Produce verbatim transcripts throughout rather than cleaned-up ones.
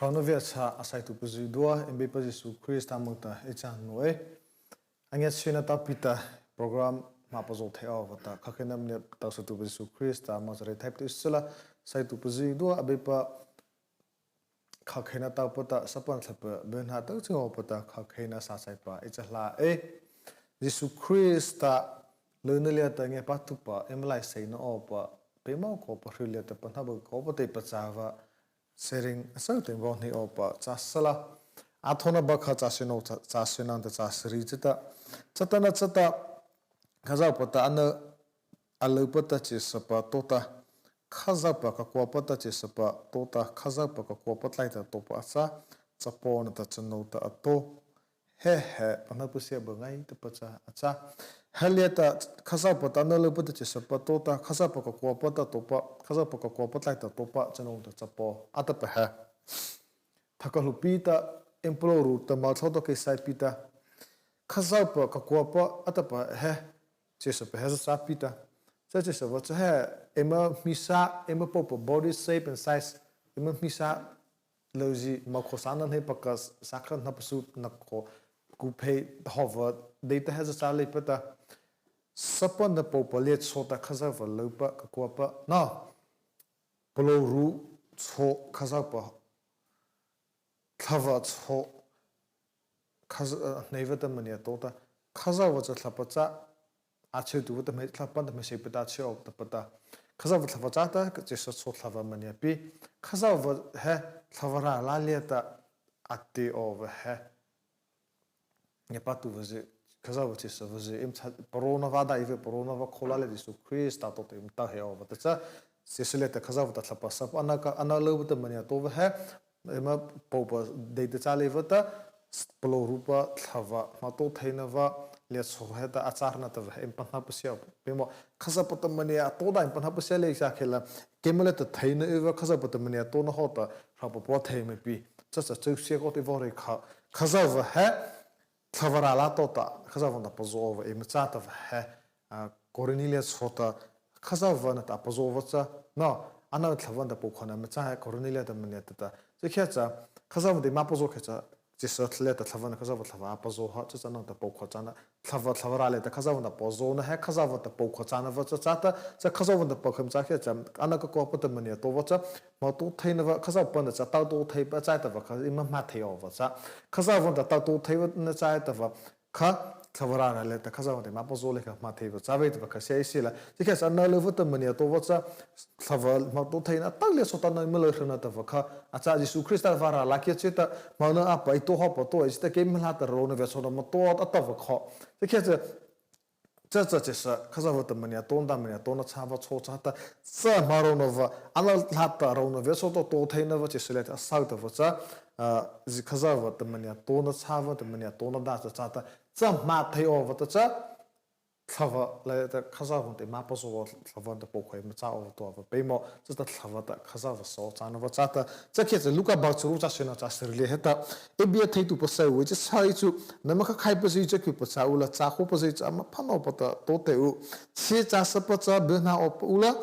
Tanoviacha a saituhpazy zydua, Abeipa Zisu Krista moh ta ei cha naoh ei. A ngiachhiena ta pi ta program ma pazao thei awpa ta khakheina maniah taosaituhpa Zisu Krista moh cha reithaipa ta ei sala. Saituhpazy zydua Abeipa khakheina taopa ta sapa nata thlahpa byhnâ tao chhao awpa ta khakheina sa chaipa ei cha hla ei. Zisu Krista lyna liata ngiapâtuhpa eima laiseihna awpa, peimawh kawpa hry liata pahno awpa tei pachâ vâ, sharing a sâh tei baoh hnei awpa châ sala. A thôhna ba kha châ syno, châ syno ta châ sari chata, chatanachata Khazohpa ta ano a lyupa ta chyhsapa tao ta, Khazohpa kakuapa ta chyhsapa tao ta, Khazohpa kakuapa tlai ta taopa a châ, chapaw nata chanô ta a tao. He he pahno pasia bâ ngaitapa cha a châ. He liata Khazohpa ta ano lyupa ta chyhsapa tao ta, Khazohpa kakuapa ta taopa, Khazohpa kakuapa tlai ta taopa, chanô ta chapaw a tahpa he. Thokha hluhpi ta, eima palôhru ta ma thlô to kei sai pi ta, Khazohpa kakuapa a tahpa he, chyhsapa he za châ pi ta. Cha chyhsapa cha he, eima hmeiseih, eima pôhpa body shape and size, eima hmeiseih, lôzy ma kho sâh na hnei pakha sâh kha na pasu na kho, ku phei hawhpa deita he za châ leipa ta. Sapa nata pôhpa liata chhao ta Khazohpa lyupa kakuapa na, palôhru chhao Khazohpa, thlahpa chhao Khazoh, hneipa ta maniah tao ta, Khazohpa cha thlahpa châ, a chhituhpa ta hmei, thlahpa ta hmeiseihpa ta chhao awpa ta. Khazohpa thlahpa châ ta, chyhsa chhao thlahpa maniah pi. Khazohpa he thlahpa râh liata a tao awpa he. Ngiapâtuhpa zy, Khazohpa chyhsapa zy, eima châ, paraona vâ dei vei, paraona vâ kho la liata Zisu Krista tao ta eima tao he awpa ta cha, chyhsa liata Khazohpa ta thlahpa sapa, ano ka, ano lyupa ta maniah tao awpa he, eima pôhpa deita châ leipa ta, palôhrupa thlahpa, ma tao theina vâ, liata chhao he ta a châ na tahpa he, eima pahno pasia awpa, peimawh, Khazohpa ta maniah tao ta eima pahno pasia lei cha khei la, keima liata theina y vâ Khazohpa ta maniah taona hawhta, hra papa thei ma pi, cha cha chô sia kô tei vaw rei kha, Khazohpa he, thlahpa râh liata tao ta, Khazohpa nata pazao awpa eima châ tahpa he, a, Korinthi liata chhao ta, Khazohpa nata pazao awpa cha, no, ano thlahpa nata pôhkha na eima châ he, Korinthi liata maniah tao ta. Cha khiah cha, Khazohpa nata eima pazao khiah cha, chyhsa liata thlahpa na Khazohpa thlahpa a pazao ha, cha cha ano ta pôhkha châna, thlahpa, thlahpa râh liata Khazohpa nata pazao na he, Khazohpa nata pôhkha châna vâ cha châ ta, cha Khazohpa nata pôhkha eima châ khiah cha, ano kakuapa ta maniah tao awpa cha, ma tao theina vâ, Khazohpa nata cha tao tao theipa châ tahpa kha, eima ma thei awpa cha. Khazohpa nata tao tao theipa na châ tahpa kha, thlahpa râh liata Khazohpa nata eima pazao lei kha ma theipa châ vei tahpa kha sia ei sila. Cha khiah cha ano lyupa ta maniah tao awpa cha, thlahpa ma tao theina tao liata chhao ta ano eima lyu hra na tahpa kha, a châ Zisu Krista vârâh la kiah chi ta, ma na a pa ei tao hawhpa tao ei chi ta keima liata rônah via chhao na ma tao a tahpa kha. Cha khiah cha, cha cha chyhsa, Khazohpa ta maniah taona ta maniah taona châ vâ chhao châ ta, cha ma rônah vâ, ano liata rônah via chhao ta tao theina vâ chyhsa liata a sâh tahpa cha, a, zi Khazohpa ta maniah taona châ vâ ta maniah taona da cha châ ta, cha ma thei awpa ta cha, thlahpa liata Khazohpa nata eima pazao awpa, thlahpa nata pôhkha eima châ awpa tao awpa peimawh, cha ta thlahpa ta Khazohpa saw châna vâ châ ta, cha khiah cha Luka bu charu châ syno châ sari liata heta, Abeipa a theituhpa saih u ei cha sai chu, nama khakhaipazy cha kyhpachâ u la, châ hawhpazy cha ama pha nawpa ta tao teh u. Thiehchâsapa cha byhnâ awpa u la,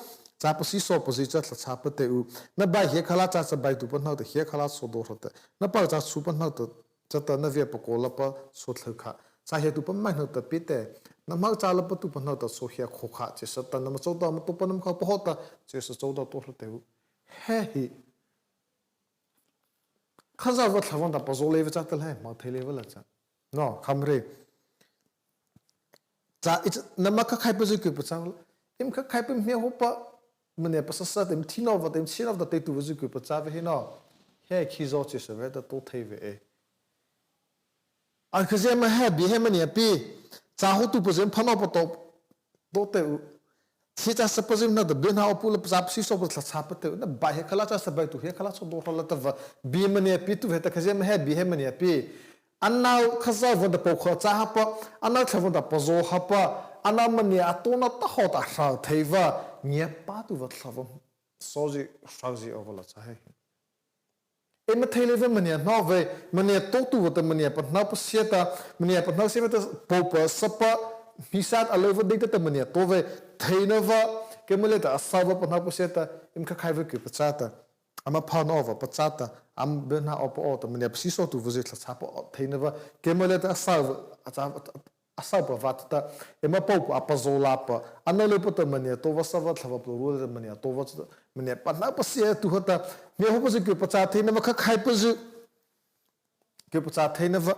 châ pasiesapa zy cha thlahchhâ pa teh u. Na bai hiakha la châ cha baituhpa hnohta hiakha la chhao dao hra teh. Na pôh châ chupa hnohta chata na via pakao lapa chhao thyu kha. Châ hiatuhpa maih hnohta pie teh. Na hmo châ lapatuhpa hnohta chhao hia kho kha. Chyhsa ta nama chôta ama taopa nama kha pahnopa ta, chyhsa chôta tao hra teh u. He hi. Khazohpa thlahpa nata pazao leipa châ ta la, ma thei leipa la cha. No, kham re. Cha, i cha, nama khakhaipazy kyhpachâ u la. Eima khakhaipa hmia hawhpa, maniah pasasa ta eima thi nawpa ta eima thi nawpa ta tao tuh vaw zy kyhpachâ vei he no. He khizaw chyhsa vei ta tao thei vei e. A khazia ma he bie he maniah pie. Châ hawhtuhpazy eima pha nawpa ta tao teh u. Thiehchâsapazy hnohta byhnâ awpa u la châ pasiesapa thlahchhâ pa teh u. Na bai hiakha la châ cha baituh hiakha la chhao dao hra la tahpa. Bie maniah pie tuh he ta khazia ma he bie he maniah pie. Ano Khazohpa nata pôhkha châ hapa, ano thlahpa nata pazao hapa, ano maniah a taona ta hawhta hra thei vâ, ngiapâtuhpa thlahpa sawzy hrozy awpa la cha he. Eima thei leipa maniah hnoh vei, maniah tao tuh vâ ta maniah pahno pasia ta, maniah pahno sia vei ta pôhpa sapa, hmeiseih a lyu vâ deita ta maniah tao vei, theina vâ, keima liata a sâh vâ pahno pasia ta, eima khakhaipa kyhpachâ ta. ama phana awpa pachâ ta, ama byhnâ awpa aw ta, mania pasiesatuhpazy thlahchhâpa aw theina vâ, keimo liata a sâ, a châ, a sâpa vâta ta, eima pôhpa a pazao leipa, ano leipa ta mania tao vâ sapa, thlahpa palôhru liata mania tao vâ chata, mania pahno pasia tuh ha ta, miahawhpazy kyhpachâ theina vâ, khakhaipazy kyhpachâ theina vâ,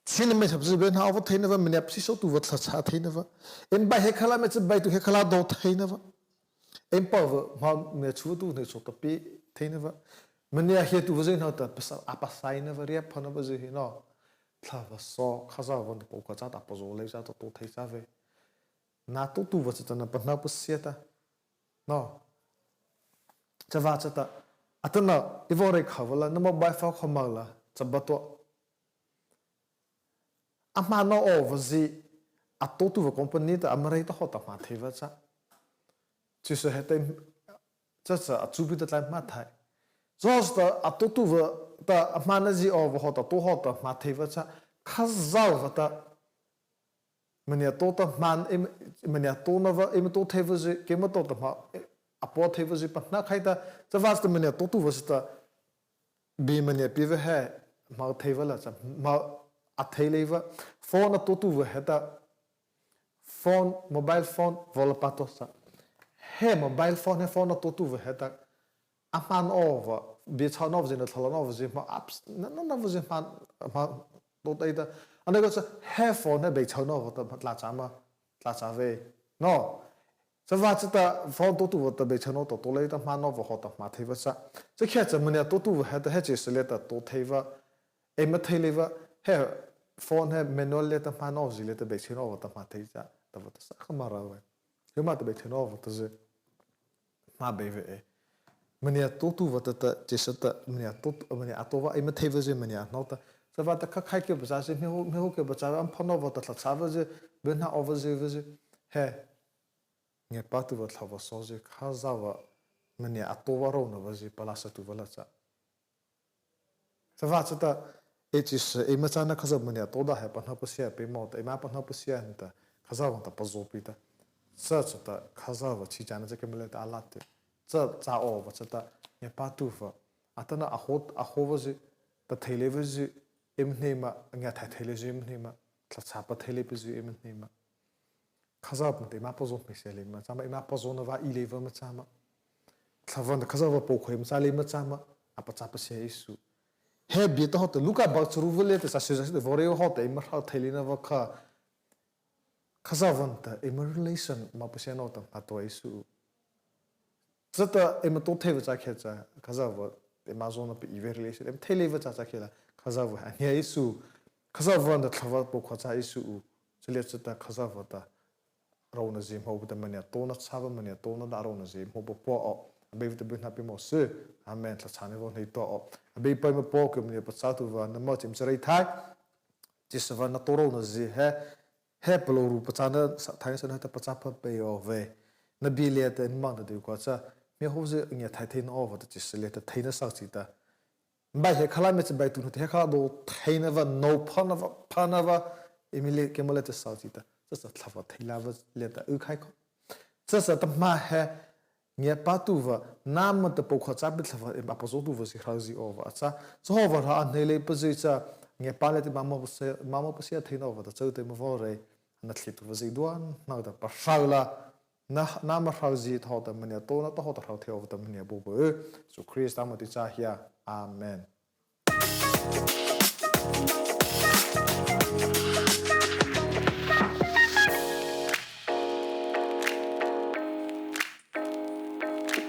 chhihna mei thapazy byhnâ awpa theina vâ, mania pasiesatuhpa thlahchhâ theina vâ, eima bai he khala mei cha bai tuh he khala do theina vâ, eima pôhpa ma mia chu tuh nei chô ta pie theina vâ, mania hia tuh vâzy no ta pasa, a pasaina vâ, ria phana vâzy hi no. Thlahpa saw, Khazohpa ta pôhpa châta pazao lei chata tao thei châ vei. Na tao tuh vâ chata na pahno pasia ta. No. Chavâta chata, atanoh, ei vaw reih khao vâ la, na mobile phone khoh ma la, chabapa tua. A hmâ no awpazy, a tao tuh vâ company ta, ama reih ta hawhta hmâ thei vâ châ. Chyhsa he tei, cha cha, a chupi ta tlai hmâ thei. Zawsi ta, a tao tuh vâ ta, a hmâ na zie awpa hawhta, tao hawhta hmâ thei vâ châ. Khazohpa ta, mania tao ta hmâ, ei, mania tao na vâ, eima tao thei vâzy, keima tao ta hmâ, a pua thei vâzy, pahno khai ta, chavâta chata mania tao tuh vâ chata, bie mania pie vâ he, hmâ thei vâ la châ, hmâ a thei lei vâ, phone a tao tuh vâ he ta, phone, mobile phone, vaw la pa to sa. He mobile phone, he phone a tao tuh vâ he ta, a hmâ no awpa, bie chhao no awpazy na thlahpa no awpazy hmâ apps, na, na, na awpazy hmâ, hmâ tao thei ta. Ano ko cha, he phone he bie chhao no awpa ta, tlâh châ ma, tlâh châ vei. No. Chavâta chata phone tao tuh vâ ta bie chhao no tao, tao lei ta hmâ no awpa hawhta hmâ thei vâ châ. Chakhei cha mania tao tuh vâ he ta he chyhsa liata tao thei vâ, eima thei lei vâ, he phone he manual liata hmâ no awpazy liata bie chhao no awpa ta hmâ thei châ, tahpa ta sa kha Mara vei. Keima ta bie chhao no awpa ta zy. Hmâ bie vei e. Mania tao tuh vâ ta ta, chyhsa ta, mania tao, mania a tao vâ, eima thei vâzy mania no ta. Chavâta khakhai kyhpachâzy, miahaw, miahaw kyhpachâzy, ama phana awpa ta thlahchhâ vâzy, byhnâ awpazy vâzy. He. Ngiapâtuhpa thlahpa sawzy, Khazohpa, mania a tao vâ rônahpazy, palâsa tuh vâ la châ. Chavâta chata, ei chyhsa, eima châna Khazohpa mania tao da he pahno pasia peimawh ta, eima pahno pasia ta, Khazohpa ta pazao pi ta. Cha chata, Khazohpa chi châna cha keima liata a lâ tei. Cha, cha awpa chata, ngiapâtuhpa. Atanoh a hawh, a hawh vâzy, pathei lei vâzy, eima hnei ma, ngiahthai thei leizy eima hnei ma, thlahchhâ pathei leipazy eima hnei ma. Khazohpa ta eima pazao hmeiseih lei ma châ ma, eima pazaona vâ ei lei vâ ma châ ma. Thlahpa ta Khazohpa pôhkha eima châ lei ma châ ma, a pachâ pasia Zisu. He bie ta hawhta, Luka bu charu vâ liata, sa si za si ta, vaw reih hawhta, eima hro thei leina vâ kha. Khazohpa ta, eima relation ma pasia no ta, ma to Zisu. Chata eima tao thei vâ châ khei cha, Khazohpa, eima zaona pa ei vei relation, eima thei lei vâ châ châ khei la, Khazohpa, a hnei Zisu, Khazohpa ta thlahpa pôhkha châ Zisu u, chale chata Khazohpa ta, rônahzy hmô ta mania taona châpa mania taona ta rônahzy hmô pa pua aw, Abeipa ta byhnâ peimawh sy, Amen, thlahchhâna vaw hnei tua aw, Abeipa eima Paw kha mania pachâtuhpa nama chim chareih thei, chyhsa vâ na tao rônahzy he, he palôhru pachâna sa, thai sa na ta pachâ pa peimawh vei. Na bie liata eima ta dei kua cha, miahaw zy ngiahthai theina awpa ta chyhsa liata theina sa chi ta. Bai he khala mei cha bai tuh na he khala do theina vâ, no phana vâ, phana vâ, eima lei keima liata sa chi ta. Cha cha thlahpa thei la vâ liata u khai ko. Cha cha ta ma he, ngiapâtuhpa, nama ta pôhkha châ pi thlahpa, eima pazao tuh vâzy hrozie awpa cha. Cha hawhpa hra a hnei leipazy cha, ngiapâ liata eima mawh pasia, eima mawh pasia theina awpa ta châ ta eima vaw reih, na thei tuh vâzy dua, na ta pahro la, na, nama hrozie thao ta mania taona ta hawhta hro thei awpa ta mania baw pa. Zisu Krista moh ta ei cha hia. Amen.